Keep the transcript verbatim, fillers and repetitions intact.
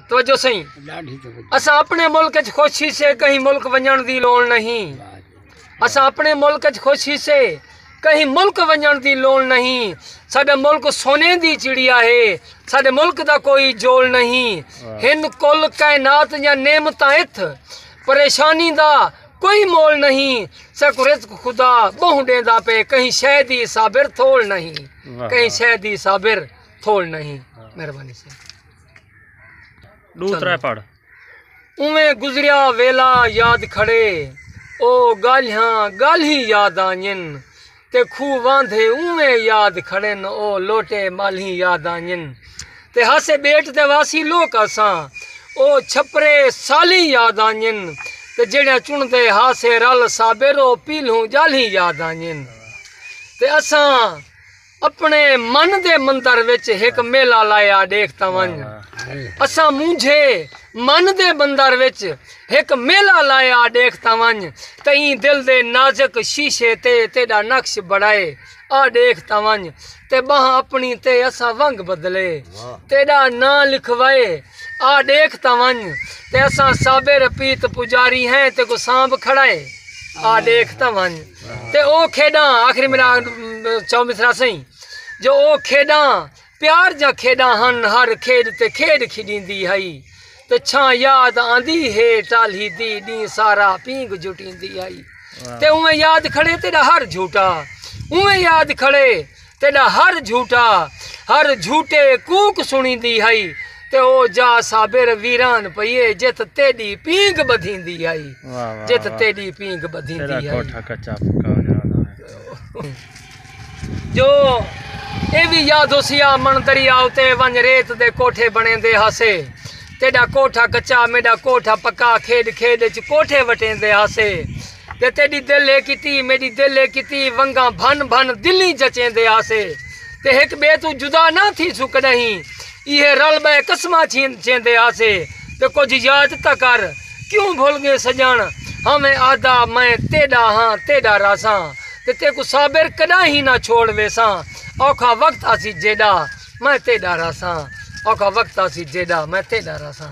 توجہ سئیں۔ اساں اپݨے ملک اچ خوش ہیسے، کہیں ملک ونڄݨ دی لوڑ نہیں۔ اساں اپݨے ملک اچ خوش ہیسے، کہیں ملک ونڄݨ دی لوڑ نہیں۔ ساݙا ملک سونے دی چڑیا ہے، ساݙے ملک دا کوئی جوڑ نہیں۔ ہن کل کائنات دیاں نعمتاں اتھ، پریشانی دا کوئی مول نہیں۔ ساکوں رزق خدا ٻہوں ݙیندا پئے، کہیں شے دی صابر تھوڑ نہیں۔ کہیں شے دی صابر تھوڑ نہیں۔ مہربانی سئیں۔ ݙو ترے پڑھ۔ اونویں گزریا ویلا یاد کھڑے، او ڳالھیاں ڳالھیں یاد آنڄن۔ تے کھوہ واندھے اونویں یاد کھڑن، او لوٹے مالھیں یاد آنڄن۔ تے ہاسے ٻیٹ تے واسی لوک اساں، او چھپرے سالھیں یاد آنڄن۔ تے جیڑھیاں چݨدے ہاسے رل صابر، او پیلھوں ڄالھیں یاد آنڄن۔ تے اساں اپݨے من دے مندر وچ ہک میلہ لایا ݙیکھ تاں ونڄ۔ اساں مونجھے من دے مندر وچ ہک میلہ لایا ݙیکھ تاں ونڄ۔ تئیں دل دے نازک شیشے تے تیݙا نقش بݨائے آ ݙیکھ تاں ونڄ۔ تے ٻانہہ اپݨی تے اساں ونگ بدلے، تیݙا ناں لکھوائے آ ݙیکھ تاں ونڄ۔ تے اساں صابر پیت پجاری ہیں، تیکوں سانبھ کھڑائے آ ݙیکھ تاں ونڄ۔ تے او کھیݙاں، آخری میرا چو مصرع سئیں، جو او کھیݙاں پیار جا کھیݙاں ہن، ہر کھیݙ تے کھیݙ کھیݙیندی ہئی۔ تے چھاں یاد آندی ہے ٹالھی دی، ݙینہہ سارا پینگھ جھٹیندی ہئی۔ تے اونویں یاد کھڑے تیݙا ہر جھوٹا، اونویں یاد کھڑے تیݙا ہر جھوٹا، ہر جھوٹے کوک سݨیندی ہئی۔ تے او جا صابر ویران پئی اے، جتھ تیݙی پینگھ ٻدھیندی ہئی۔ جتھ تیݙی پینگھ ٻدھیندی ہئی۔ جو اے وی یاد ہوسی آ من دریا اتے ونڄ ریت دے کوٹھے بݨیندے ہاسے۔ تیݙا کوٹھا کچا، میݙا کوٹھا پکا، کھیݙ کھیݙ اچ کوٹھے وٹیندے ہاسے۔ تے تیݙی دل اے کیتی، میݙی دل اے کیتی، ونگاں بھن بھن دلیں جچیندے ہاسے۔ تے ہک ٻئے توں جدا نہ تھیسوں کݙاہیں، ایہے رل ٻئے قسماں چین-، چیندے ہاسے۔ تے کجھ یاد تاں کر، کیوں بھل ڳئیں سڄݨ؟ ہاویں آہدا میں تیݙا ہاں، تیݙا رہساں۔ تے تیکوں صابر کݙاہیں نہ چھوڑ ویساں۔ اوکھا وقت آسی جیݙا، میں تیݙا رہساں۔ اوکھا وقت آسی جیݙا، میں تیݙا رہساں۔